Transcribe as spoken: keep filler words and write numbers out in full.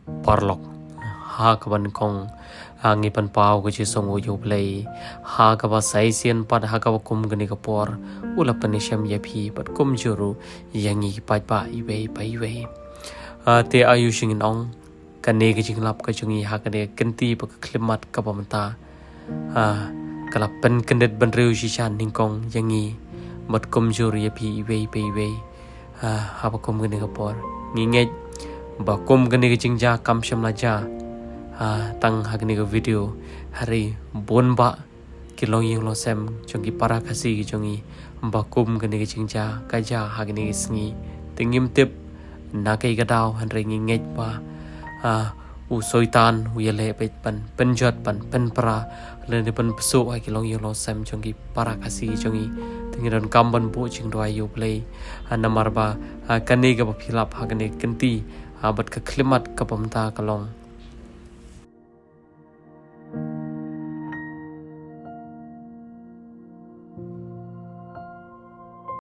Paralok, ha kaba nyngkong, ha ngi pynpaw ka jingsngew ïa U Blei, ha kaba sa shisien pat ha kaba kum kane ka por u la pynshem ïa phi bad kumjuh ruh ïa ngi ki paidbah iwei pa iwei. Ah, te aïu shu ngin ong, kane ka jinglap ka jong ngi ha kane ka kynti bad ka khyllipmat kaba mynta, ah, ka la pynkyndit bynriew shisha nyngkong ïa ngi bad kumjuh ruh ïa phi iwei pa iwei. Ah, haba kum kane ka por, ngi ngeit ba kum kane ka jingjia kam shym la jia, ah, tang ha kane ka video, hynrei bun bah ki longïing longsem jong ki para Khasi ki jong ngi, ba kum kane ka jingjia ka jia ha kane ka sngi. Te ngim tip na kaei ka daw, hynrei ngi ngeit ba, ah, u Soitan u ïaleh beit ban pynjot, ban pynpra, lane ban pynpsuh ha ki longïing longsem jong ki para Khasi ki jong ngi. Te ngi donkam ban buh jingduwai ïa U Blei, ah, namar ba, ah, kane kaba phi lap ha kane ka kynti, ah, bad ka khyllipmat kaba mynta ka long